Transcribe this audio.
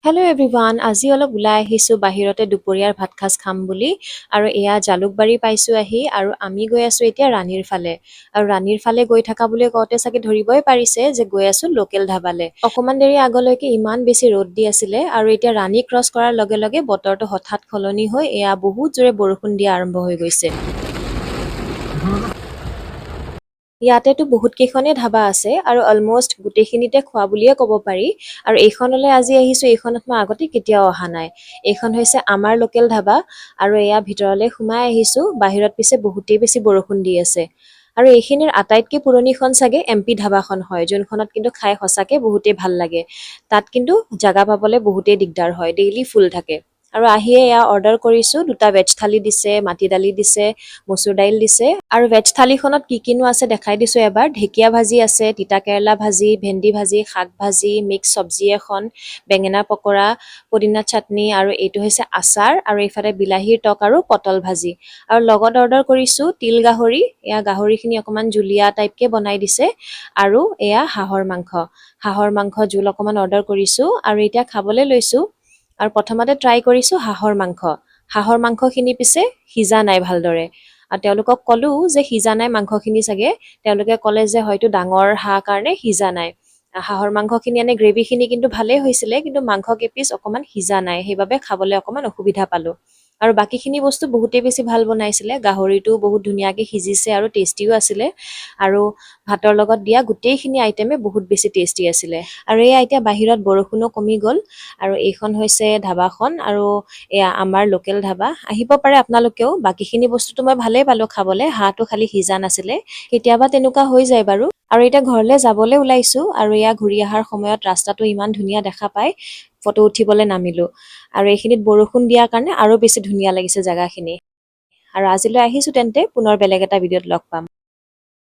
Hello' everyone, আজি অলপ ওলাই আহিছোঁ বাহিৰতে দুপৰীয়াৰ ভাত সাঁজ খাম বুলি। আৰু এয়া জালুকবাৰী পাইছোঁ আহি আৰু আমি গৈ আছোঁ এতিয়া ৰাণীৰ ফালে। আৰু ৰাণীৰ ফালে গৈ থকা বুলি কওঁতে চাগে ধৰিবই পাৰিছে যে গৈ আছোঁ লোকেল ধাবালে। অকণমান দেৰি আগলৈকে ইমান বেছি ৰ'দ দি আছিলে আৰু এতিয়া ৰাণী ক্ৰছ কৰাৰ লগে লগে বতৰটো হঠাৎ সলনি হৈ এয়া বহুত জোৰে বৰষুণ দিয়া আৰম্ভ হৈ গৈছে। ইয়াতেতো বহুত কেইখনেই ধাবা আছে আৰু অলমষ্ট গোটেইখিনিতে খোৱা বুলিয়ে ক'ব পাৰি। আৰু এইখনলৈ আজি আহিছোঁ, এইখনত মই আগতে কেতিয়াও অহা নাই। এইখন হৈছে আমাৰ লোকেল ধাবা আৰু এয়া ভিতৰলৈ সোমাই আহিছোঁ। বাহিৰত পিছে বহুতেই বেছি বৰষুণ দি আছে। আৰু এইখিনিৰ আটাইতকৈ পুৰণিখন চাগে এম পি ধাবাখন হয়, যোনখনত কিন্তু খাই সঁচাকে বহুতেই ভাল লাগে। তাত কিন্তু জাগা পাবলৈ বহুতেই দিগদাৰ হয়, ডেইলি ফুল থাকে। আৰু আহিয়ে এয়া অৰ্ডাৰ কৰিছোঁ। দুটা ভেজ থালি দিছে, মাটি দালি দিছে, মচুৰ দাইল দিছে। আৰু ভেজ থালিখনত কি কিনো আছে দেখাই দিছোঁ এবাৰ। ঢেকীয়া ভাজি আছে, তিতা কেৰেলা ভাজি, ভেন্দি ভাজি, শাক ভাজি, মিক্স চব্জি এখন, বেঙেনা পকৰা, পদিনা চাটনি আৰু এইটো হৈছে আচাৰ আৰু এইফালে বিলাহীৰ টক আৰু পটল ভাজি। আৰু লগত অৰ্ডাৰ কৰিছোঁ তিল গাহৰি। এয়া গাহৰিখিনি অকণমান জুলীয়া টাইপকে বনাই দিছে। আৰু এয়া হাঁহৰ মাংস, হাঁহৰ মাংস জোল অকণমান অৰ্ডাৰ কৰিছোঁ। আৰু এতিয়া খাবলৈ লৈছোঁ আৰু প্ৰথমতে ট্ৰাই কৰিছোঁ হাঁহৰ মাংস। হাঁহৰ মাংসখিনি পিছে সিজা নাই ভালদৰে আৰু তেওঁলোকক ক'লো যে সিজা নাই মাংসখিনি চাগে। তেওঁলোকে ক'লে যে হয়তো ডাঙৰ হাঁহ কাৰণে সিজা নাই। হাঁহৰ মাংসখিনি এনে গ্ৰেভিখিনি কিন্তু ভালেই হৈছিলে, কিন্তু মাংস কেইপিচ অকণমান সিজা নাই, সেইবাবে খাবলৈ অকণমান অসুবিধা পালোঁ। আৰু বাকীখিনি বস্তু বহুতেই বেছি ভাল বনাইছিলে। গাহৰিটোও বহুত ধুনীয়াকৈ সিজিছে আৰু টেষ্টিও আছিলে। আৰু ভাতৰ লগত দিয়া গোটেইখিনি আইটেমে বহুত বেছি টেষ্টি আছিলে। আৰু এয়া এতিয়া বাহিৰত বৰষুণো কমি গ'ল। আৰু এইখন হৈছে ধাবাখন আৰু এয়া আমাৰ লোকেল ধাবা। আহিব পাৰে আপোনালোকেও। বাকীখিনি বস্তুটো মই ভালেই পালোঁ খাবলৈ, হাঁহটো খালি সিজা নাছিলে। কেতিয়াবা তেনেকুৱা হৈ যায় বাৰু। আৰু এতিয়া ঘৰলৈ যাবলৈ ওলাইছোঁ আৰু এয়া ঘূৰি অহাৰ সময়ত ৰাস্তাটো ইমান ধুনীয়া দেখা পাই ফটো উঠিবলৈ নামিলোঁ। আৰু এইখিনিত বৰষুণ দিয়াৰ কাৰণে আৰু বেছি ধুনীয়া লাগিছে জেগাখিনি। আৰু আজিলৈ আহিছোঁ তেন্তে, পুনৰ বেলেগ এটা ভিডিঅ'ত লগ পাম।